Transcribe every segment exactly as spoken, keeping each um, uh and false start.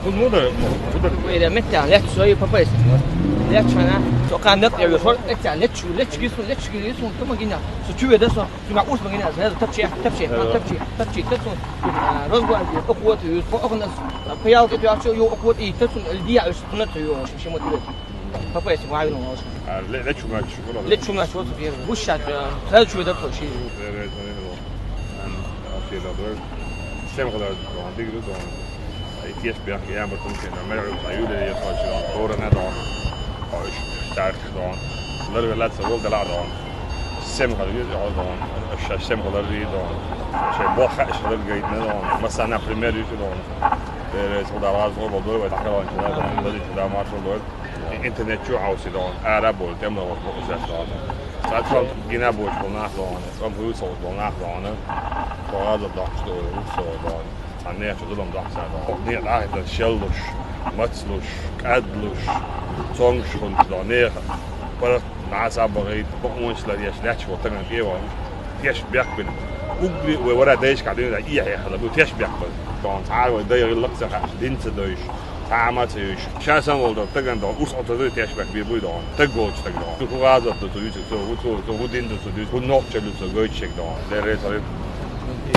Худа мудар, худа. Эре метта леч сой папайс. Леч хана, со кандат я шор, эця леч, леч гису, леч гису, то магина. Со чуве да со, су ма ус магина, зэ тапчи, тапчи, тапчи, тапчи, тапчи. Розгвардия, охот, охнас, паял ке тяхчо, ё охот и тапчи, лдия, ус хна то ё, шимот. Папайс вайну. А, ле-, лечу мач, вроде. Лечу мач, вот теперь. Бушат, сразу чуве да то ши. Эре, эре, эре. Ам, а, федор. Сем хада, дон, дигру, дон. Ай, теш бяк, я, мар тун кен, мэр, а, юле, я, точно, дон. Тора на, дон. Ой, старт, дон. Лэр, лэр, лэр, лэр, дон. Сем хада, ю, дон. Ша, сем хада, ри, дон. Ша, бо, ха, ша, лэр, гайд, на, дон. Маса, например, ю, дон. Эре, со да раз, дон, дон, дон, дон, дон, дон, маршал, дон. Интернет чу хьовсий дон, ара бол, тем ло, вот, вот, сейчас дон. Сац гина бош бол нах дон, ам хуй сол бол нах дон. Кога да док, что, вот, со дон. Цхьа нехь чу зулам доккха дон. Нехь даха дан шеллуш, мацлуш, кӀадлуш, цонгуш хӀунтӀ дон. Нехь паргӀат дӀасабагӀийта, бакъонаш лар еш, лаьтташ волу тагана тӀе а вахана, теш бехк бина. Уггаре а вай вара дайшкахь дуьйна эхь яхала, бу теш бехк бан. Дон цхьа а вай дай гӀиллакх ца хаьаш, дин ца дойуш, цхьа а ма ца йойуш. Ша санна волу дон тагана дон, урс Ӏотазой теш бехк бир буй дон. Таг волчу таг дон. Цу хӀун гӀазот ду цу юьсуг, цу хӀун цу, цу хӀун дин ду цу дуьсу, хӀун нохчалла ду цу гойту шег дон. Леррина царий.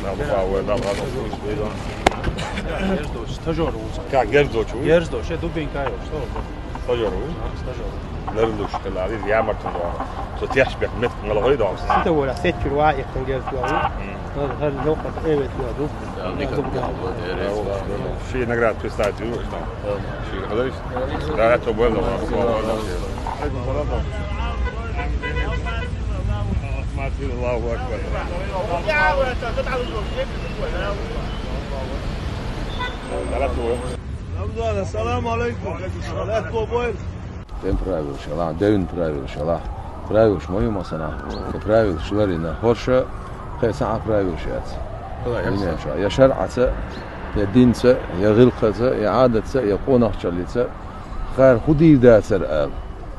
Дал фа вай, дал гӀазот ду. Герз дош, стажёр ву. Как герз дош ву? Герз дош, э, Дубинка йош, что? Стажёр ву? А, стажёр. Лерлуш хила, ари ямартун дон. Со теш бехк мет мала гой дон. Сита воля, сетчур ва, ихтин герз ва. Хар, хар лёкъа эвет ва ду. Ши наград представитель, ну, что? Ши хадайш? Да, это было. Аллаху акбар. Рамзан, ассаламу алейкум. Салат бобой. Тен правилаш ялахь, девн правилаш ялахь. Правилаш муьйхӀ ма санахь. Тен правилаш ларина. ХӀорш кхин цхьа а правилаш яц. Дуьнен чохь. Я шарӀаца, я динца, я гӀиллакхаца, я Ӏадатца, я къонахчаллица. Кхара хӀун дийр дацара ала.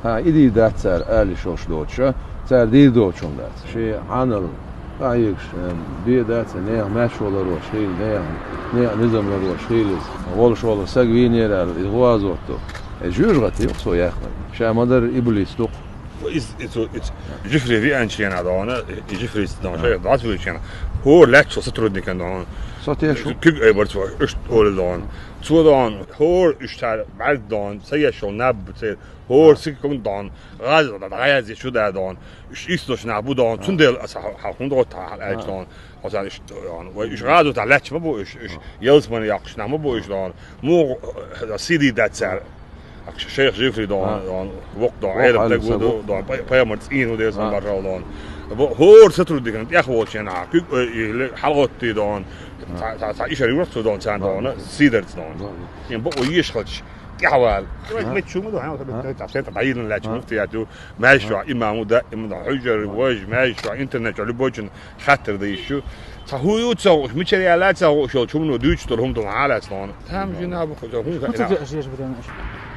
ХӀан, и дийр дац цара ала йиш йолуш доцуша, цара дийр доцуш хӀума дац. Шен хьанал къахьегаш, э, бен дац, нехан маьршо ларош хилла, нехан, нехан низам ларош хилла иза. Волуш волу саг вийнера ала, иза гӀазот ду. Э, жоьжахати ю-кх цо яьккхина. Ша ма-дарра иблис ду-кх. Иза, иза, иза, Жифри веанчу хенахь дона, и Жифрис дона, шайх дӀа ца вуьйчу хенахь, хӀора лаьтташ волу сотрудникан дона. Со тешо. Куьг айбарца ваха, уьш олу дона. Цо дона, хӀора уьш цара бӀаьрг дона, ца еш йолу наб, церан хӀора сиха хӀунда дона, гӀазот дӀаязъе шу да дона. Уьш исс долуш нах бу дона, цундела аса хьал хӀунда гӀо тахьа аьлча дона. Хьо царна уьш дона. Вай уьш гӀазотехь лаьтташ ма бу уьш, уьш ялсамане яккхуш нах ма бу уьш дона. Муха, э, сиди дац цара. Ах, шайх Жифри дона, дона, воккха дона, Ӏелам таг ву дона, пай-, пайхамар цӀийна ву деза, маршалла дона. Бо-, хӀора сотрудникан тӀех волчу хенахь, куьг, э, и ле-, хьалагӀоттий дона. Цхьа, цхьа, цхьа ишар юрах цо дона, царна дона, сийдарца дона. Шен бакъо еш хилча, тӀаьхьавала. Мет чу ма ду, хьан, центр дӀайиллина лаьтташ муфтият ю, маьждиг чохь имам ву, даим дона, хьуьжар, важа, маьждиг чохь, интернет чохь, любойчун хаттар дан йиш ю. Цхьа хӀун ю ца хууш, мичара яьлла ца хууш йолчу хӀумано дуьйцуш долу хӀума долу хьалаца дона. Там жина бу хӀун ца хӀун ца ца еш бу дена.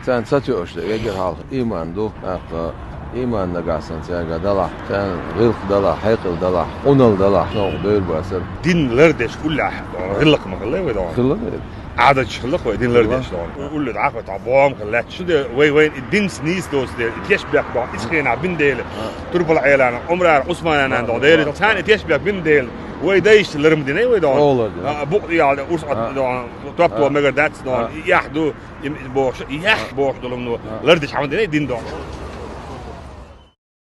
Царна ца тоьуш де, эггара хьалха иман ду, тӀаккха иман нагахь санна цаьрга далахь, царна гӀиллакх далахь, хьекъал далахь, къуналла далахь, ногӀу бевр бацара. Дин лардеш уллехь, гӀиллакх ма хилла вай дона. Хилла вай. Ӏадаташ хилла вай дин лардеш дона. Улле дӀахо тӀа бохам хилла лаьтташ. Шу де вай, вайн и динца нийса доцу де, и тешбех дона, ицхенахь бин дела. Турпала Ӏелана, Ӏумрара, Ӏусманана дона, дела, царна и тешбех бин дела. Вай дайшта ларма дина вай дона. Букъ ял де, урс дона, топ то мегар дац дона, яхь ду. Им бохуш, яхь бохуш долу, ну, лардеш хьама дина дин дона.